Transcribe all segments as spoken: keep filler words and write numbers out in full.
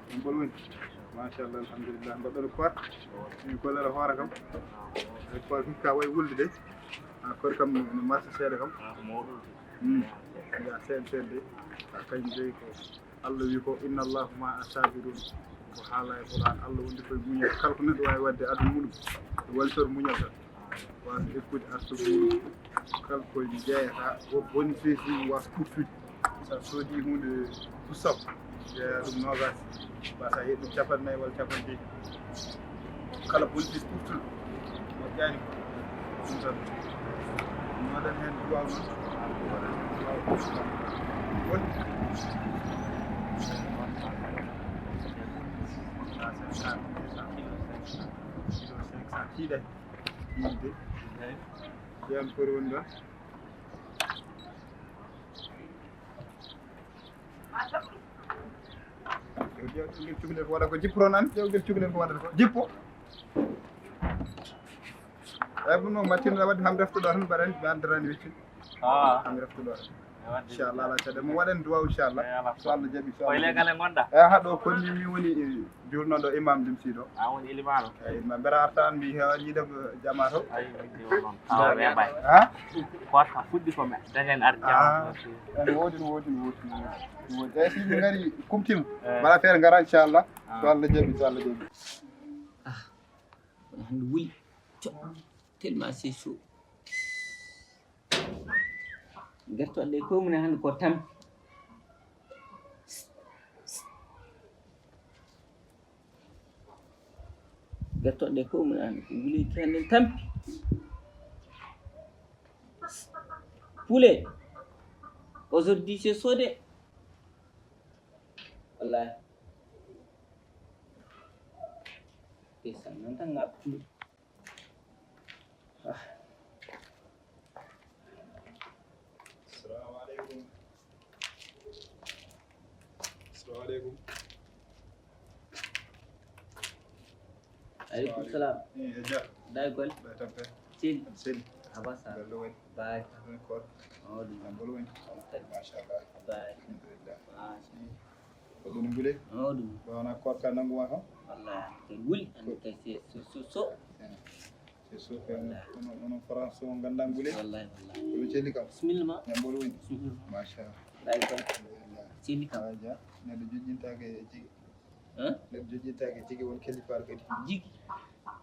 Ɗum bol woni. Machallah, alhamdulillah. Mbaɗɗono koor. Mi gollere hoore kam. E koor hikka way wulde de. Ha koor kam no marsa seeɗa kam. Hmm. Ya seeɗa seeɗa de. Ha kañum dey ko Allah wi ko inna Allahu ma asabirun. Ko haala e Qur'an Allah wondi koye muñal kala ko neɗɗo wawi wadde aduna muɗum. Walitor muñal tan. Wasa ekkude arsugu muɗum kala ko jeeyata ko bonifeesi ɗum wasa ɓurtude. Sa soodi hunde kusam jeeya ɗum nogas wasa yeɗɗum capanɗe nayi walla capanɗe ɗiɗi kala bonifeesi ɓurtuɗo moƴƴani ko ɗum tan. Mi waɗan heen duwaw noon waɗan heen duwaw won kilo cinq cent tiiɗay. Yimɓe. Ɓe am kori woni ɗon. Ƴeew ƴeew ƴeew cukalel ko waɗa ko jippo toon an ƴeew ƴeew cukalel ko waɗata ko jippo. Eyi ɗum noon mattinɗa waɗde ham reftoɗo tan mbaɗani mi addarani weccin. Ah. Ham reftoɗo tan. Inchallah ala caɗe mo waɗen duwaw inchallah. So Allah jaɓi so koye leggal e gonɗa? Eyi ha ɗo konni mi woni jurnoɗo imam limsiɗo. A woni elimano? Eyi ma mbera artan mi hewa yiide jama to. Ayi mi woni noon awa weɓay. Ha? Koot ka fuɗɗi ko me dañen ar jama. Ene woodi no woodi no woodi no woodi eyi si yimɓe ngari kumtima mbaɗa feere ngara inchallah. So Allah jaɓi so Allah jaɓi. Ah, kono hannde wuli. Tellement c'est chaud. Gertoɗe ɗe ko mum hannde ko tampi. Gertoɗe ɗe ko mum hannde ko wuli hannde tampi. Poulet. Aujourd'hui c'est chaud de. Wallahi. Ndeysaan noon tan ngaɓ. Assalamu aleykum. Assalamu aleykum. Aleykum salam. Eh, e ja. Day gol. Day tampe. Cin. Sel. Abasa. Bello woni. Bay. Woni koor. Mawɗum. Am bolo woni. Machallah. Bay. Alhamdulillah. Machallah. Ko ɗum gule? Mawɗum. Ko wona koor ka nanngu ma kam? Wallahi. Ko wuli. Andi kay c'est so so so. C'est sûr que onon onon France o nganndaa ngule. Wallahi wallahi. Ko ɗum celli kam. Bismillah ma. Jam mboɗo woni. Bismillah. Machallah. Day ko. Alhamdulillah. Celli kam. Aja neɗɗo joƴƴintaake e jigi. Hein? Neɗɗo joƴƴintaake e jigi won kellifaar kadi. Jigi.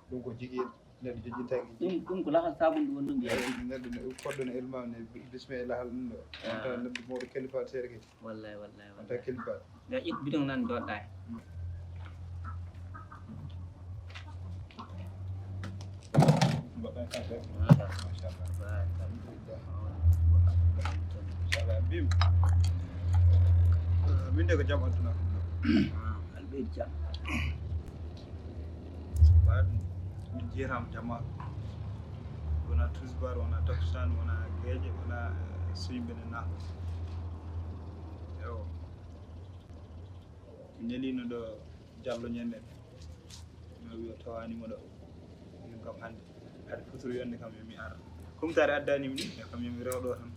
Ɗum ko jigi en neɗɗo joƴƴintaake e jigi. Ɗum ɗum ko lahal sabunde won ɗum mbiya. Neɗɗo ne koɗɗo ne elma ne bismi e lahal ɗum ɗo. On tawa neɗɗo mawɗo kellifaar seeɗa kadi. Wallahi wallahi wallahi. Takkil ba. Nga ƴettu bidon nan doɗɗa. Mbaɗɗa kante. Machallah. Alhamdulillah. Machallah bim. Min de ko jam adduna. Alɓe jam. Ba min jeeram jama. Wona tusbar wona takusan wona geeƴe wona suyɓe ne na. Ewo. Nelino ɗo jallo ñande. Mi wi o tawani mo ɗo. Min kam hande hade futuro yonde kam yomi ar. Kumtare addani mi ɗum kam yomi rewɗo tan.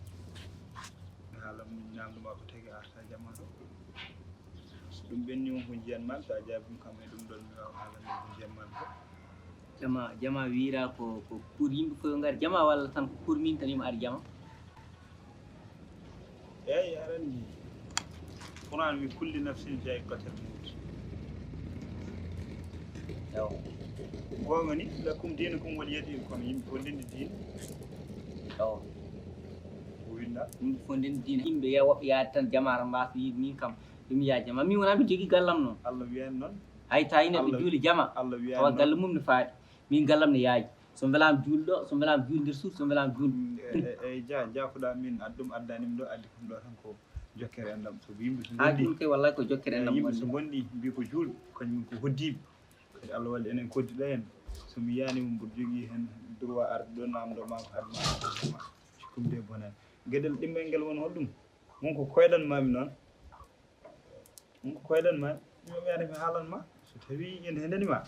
Mi haala mum ñamdu ma ko tagi arta jama ɗo. So ɗum ɓenni on ko jiyan man sa jaabim kam e ɗum ɗon mi wawa haala min ko jiyan man ko. Jama jama wira ko ko pour yimɓe fof yo ngar jama walla tan ko pour min tan yimo ar jama? Eyi aɗa anndi Qur'an wi kulli nafsin zaiqatul mawt. Ewo. Goonga ni lakum dinukum waliya din kono yimɓe fof ndenndi diine. Ewo. Ko winda yimɓe fof ndenndi diine yimɓe ya woɓɓe yaade tan jamaara mbasa wiide min kam ɗum ya jama min wona mi jogii gallam noon. Allah wiyan noon. Hay tawi neɗɗo juuli jama Allah wiyan tawa galle mum ne faaɗi. Min gallam ne yaaji. So mbelaama juul ɗo so mbelaama juul nder suudu so mbelaama juul. Eyi ja jaafuɗa min adda ɗum addanimi ɗo addi kam ɗo tan ko jokkere enɗam so yimɓe so ha gondi ɗum kay wallay ko jokkere enɗam yimɓe so gondi mbi ko juul kañum ko hoddiɓe. Kadi allah walli enen koddiɗo en so mi yiyani mo mboɗo jogii heen droit arde ɗo namdo ma ko adma. Sikkum de bonani geɗel ɗimmel ngel won holɗum? Won ko koyɗan mami noon. Ɗum ko koyɗan ma mi wiyata mi haalan ma so tawi yen hendani ma.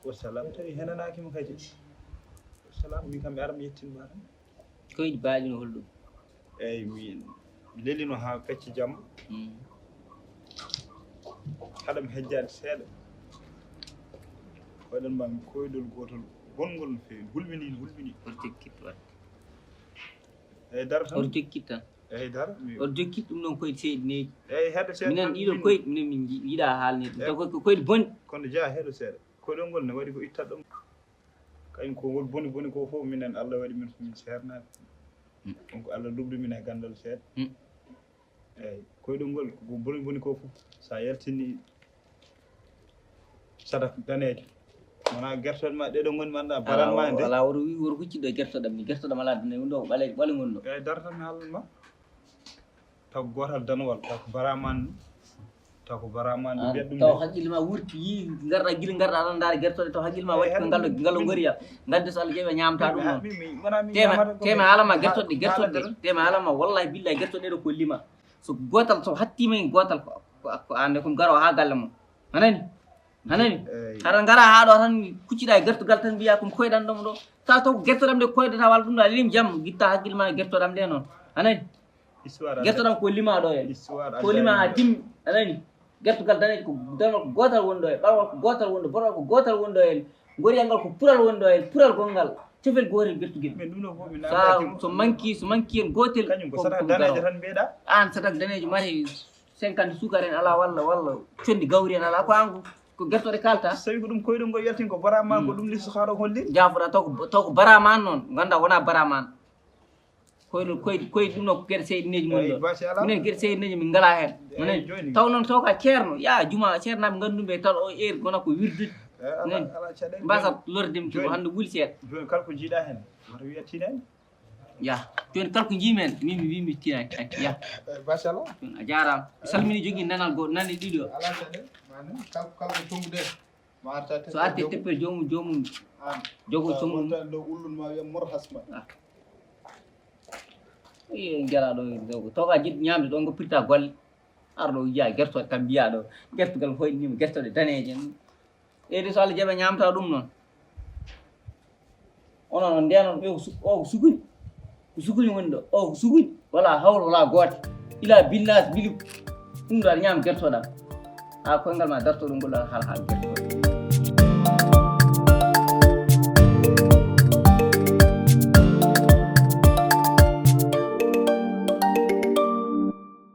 Wassalam tawi hendanaki mo kadi. Wassalam min kam mi ara mi yettin ma tan. Koyɗi baaɗi no holɗum? Eyyi mi lelino ha kacci jamma. Mm. Haɗam hejjaade seeɗa. Waɗan ma koydol gootol bonngol no feewi, hulɓinii, hulɓinii. Oto jokkit waɗ. Eyi, dara tan. Oto jokkit tan. Eyi, dara. Oto jokkit ɗum ɗon koyɗe seyɗineeji. Eyi, heɗo seeɗa. Minen ɗiɗo koyɗe, minen min nji-, yiɗa haalneede. Eyi. Taw ko, ko koyɗe bonɗe. Kono jeyaa heɗo seeɗa. Koyɗol ngol ne waɗi ko itta ɗum. Kañum ko ngol boni boni ko fof, minen Allah waɗi min ko min ceernaaɓe. Mm. Donc Allah luɓɗi min e ganndal seeɗa. Mm. Eyi, koyɗol ngol ko boni boni ko fof, so a yaltini sadak daneejo, wona gertoɗe ma ɗeɗo ngoni manda baran ma nde. Ala, woro wi, woro hucciɗo e gertoɗam ni, gertoɗam ala daneejo, ɗo ko ɓaleejo, ɓale ngoni ɗo. Eyi, dara tan mi haalnan ma. Taw ko gootal danowal, taw ko baraman, taw ko baraman, ɓe mbiyat ɗum taw de. Hakkille ma wurti, yi, ngarɗa gila, ngarɗa aɗa ndaara gertoɗe, taw hakkille ma waɗi ko ngal ɗo, ngal ɗo ngoriya. Ngadde so Allah jaɓi a ñaamata ɗum noon. Tema, tema alama gertoɗe, gertoɗe. Tema alama, wallahi billahi gertoɗe ɗo ko lima. So gootal, so hattima e gootal ko, ko, ko an de, ko garo ha galle mum. Anani? Anani? Eyi. Hara ngara ha ɗo tan kucciɗa e gertogal tan mbiya ko koyɗan ɗum ɗo. Taw taw ko gertoɗam de koyɗata walla ɗum ɗo a lelim jam, gitta hakkille ma e gertoɗam de noon. Anani? Histoire gertoɗam ko lima ɗo en. Histoire ko lima ha timmi. Anani? Gertogal danejo ko danol ko gootal woni ɗo e ɓalwal ko gootal woni ɗo, borwal ko gootal woni ɗo en. Goriyal ngal ko pural woni ɗo en, pural gonngal. Cofel gootel gertugel. Min ɗum ɗo fof min sa so manki, so manki en gootel kañum ko fof sadak ko danejo garo. Tan mbiyeɗa? An sadak danejo mari cinquante suukar en ala walla, walla condi gawri en ala ko an ko, ko gertoɗe kalta. So tawi ko ɗum koyɗol ngol yaltin ko baraman ko ɗum listo haɗo hollin. Jafoɗa taw ko, taw ko baraman noon, ganda wona baraman. Koyɗo, koyɗo, koyɗo ɗum ɗo ko geɗe seyɗineeji mon ɗo. Eyi, basi ala. Minen geɗe seyɗineeji min ngalaa heen. Eyi, minen joni. Taw noon taw ka ceerno, ya juma ceernaaɓe ngannduɓe taw o heure gona ko wirdude. Eyi, ala, minen ala caɗeele. Mbasa lorde mi joni. Hannde wuli seeɗa. Joni kala ko jiiɗa heen, wata wiya tinani. Ya, joni kala ko jiimi heen, min mi wi mi tinani. Ya. Eyi, basi ala. Joni a jaaraama. Mi salmini jogii nanal goo, nani ɗiɗo. Ala caɗeele. Maanaam kala, kala ko tongude. So arti teppe joomum, joomum jogo tongu. Ngara ɗo, toga jiɗ ñamde ɗo, ngoppirta golle. Ar ɗo wiya gertoɗe kam mbiya ɗo. Gertugal hoyɗinima, gertoɗe daneje. Ɓeyde so Allah jaɓa ñamta ɗum noon. Onon on ndenon ɓe ko su-, o ko sukuni. Ko sukuni woni ɗo. O ko sukuni. Wala hawlo, wala goote. Ila binnas, bilu. Ɗum ɗo aɗa ñaama gertoɗam. Ha koyngal ma darto ɗum ngol ɗo, hala, hala gertoɗam.